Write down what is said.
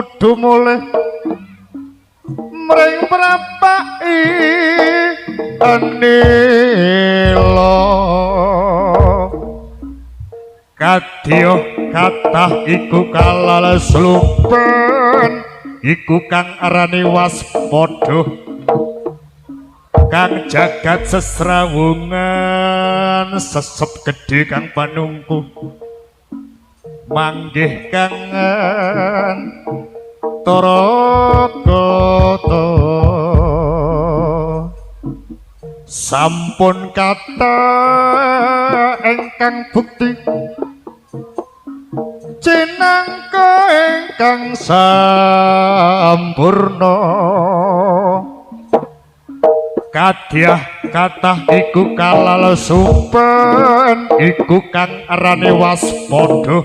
Kudu mulih mring prapaki anila. Kadya kathah iku kalal slupen, iku kang arane waspada, kang jagat sesrawungan sesep gedhe kang panungku manggih kangen Tarakata. Sampun kathah ingkang bukti cinangka ingkang sampurna. Kadyah kathah iku kalal supen, iku kang arane waspada.